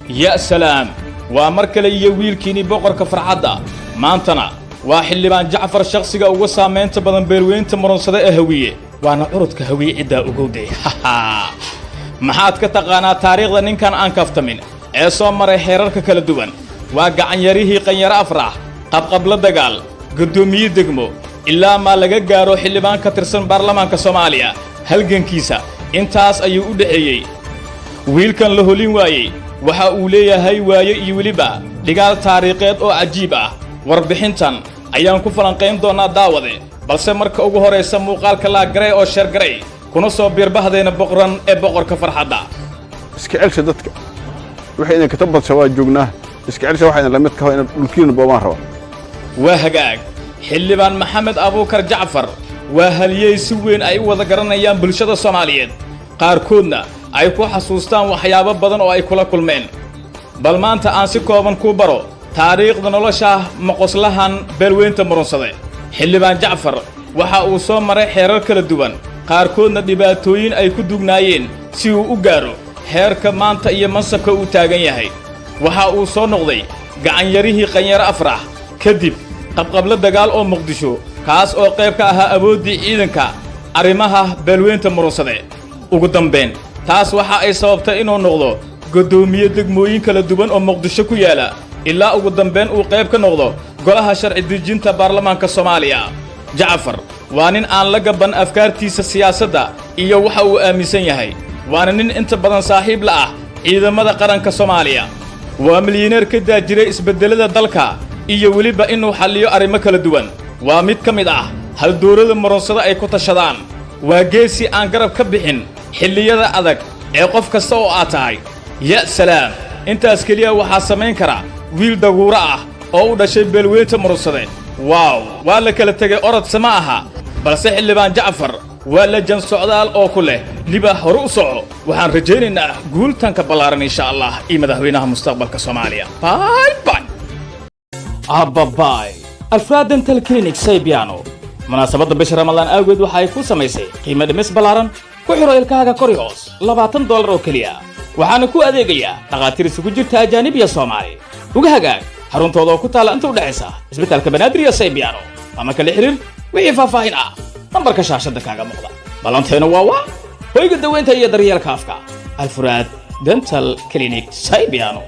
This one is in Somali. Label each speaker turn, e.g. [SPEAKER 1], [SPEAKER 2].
[SPEAKER 1] Ya salaam, waa mar kale iyo wiilkiinii Boqorka Farxadda. Maantana waa Xildhibaan Jacfar, shakhsiga ugu saamaynta badan beelweynta Murunsade ee Hawiye, waana curudka Hawiye. Ciddaa ogowday. Maxaad ka taqaanaa taariikhda ninkan aan kaftamin ee soo maray xeerarka kala duwan? Waa gacanyarihii Qanyaro Afrax, qabqabla dagaal, guddoomiye degmo, ilaa maa laga gaaro xildhibaan ka tirsan baarlamaanka Soomaaliya. Halgankiisa intaas ayuu u dhexeeyey. Wiilkan la holin waayey waxa uu leeyahay waayo iyo weliba dhigaal taariikheed oo cajiib ah. Warbixintan ayaan ku falanqayn doonnaa, daawade. Balse marka ugu horaysa, muuqaalka like garay oo share garay, kuna soo biirbahdayna boqran ee Boqorka Farxadda.
[SPEAKER 2] Iska celsha dadka. Waxay idin kata badsha waa joognaa. Iska celsha waxaa idin la mid kaho inaad dhulkiina boobaan raba.
[SPEAKER 1] Waa hagaag. Xildhibaan Maxamed Abuukar Jacfar waa haliyey si weyn ay u wada garanayaan bulshada Soomaaliyeed, qaarkoodna ay ku xasuustaan waxyaabo badan oo ay kula kulmeen. Bal maanta aan si kooban kuu baro taariikhda nolosha moqoslahan beelweynta Murunsade. Xildhibaan Jacfar waxa uu soo maray xeerar kala duwan, qaarkoodna dhibaatooyin ay ku dugnaayeen, si uu u gaaro heerka maanta iyo mansabka uu taagan yahay. Waxa uu soo noqday gacanyarihii Qanyaro Afrax, kadib qabqablo dagaal oo Muqdisho, kaas oo qayb ka ahaa awooddii ciidanka arrimaha beelweynta Murunsade. Ugu dambayn, taas waxa ay sababtay inuu noqdo guddoomiye degmooyin kala duwan oo Muqdisho ku yaala, ilaa ugu dambayn uu qayb ka noqdo golaha sharci dejinta baarlamaanka Soomaaliya. Jacfar waa nin aan la gaban afkaartiisa siyaasadda iyo waxa uu aaminsan yahay, waana nin inta badan saaxiib la ah ciidamada qaranka Soomaaliya. Waa milyaneer ka daajiray isbeddelada dalka iyo weliba inuu xalliyo arrimo kala duwan. Waa mid ka mid ah haldoorada Murunsado ay ku tashadaan. Waa geesi aan garab ka bixin xilliyada adag ee qof kasta oo aad tahay. Ya salaam, intaas keliya waxaa samayn kara wiil daguuro ah oo u dhashay beelweynta Murunsade. Wow, waa la kala tegay, orodse ma aha, balse Xildhibaan Jacfar waa lajan socdaal oo ku leh liba hore u soco. Waxaan rajaynaynaa guultanka ballaaran, insha Allah, iyo madaxweynaha mustaqbalka Soomaaliya. Bye bye ababay. Alfraad Dental Clinic Saybiano munaasabadda bisha Ramadaan awgeed waxa ay ku samaysay qiimo dhimis ballaaran. Ku xiro ilkahaaga kor iyo hoos $20 oo keliya, waxaana ku adeegayaa dhakhaatiir isugu jirta ajaanib iyo Soomaali. Uga hagaag xaruntooda oo ku taalla inta u dhexaysa Isbitaalka Banaadir iyo Saybiano, ama kala xiriir wixii faahfaahin ah nambarka shaashadda kaaga muuqda. Ballanteena waa hoyga daweynta iyo daryeelka afka, Alfuraad Dental Clinic Saybiano.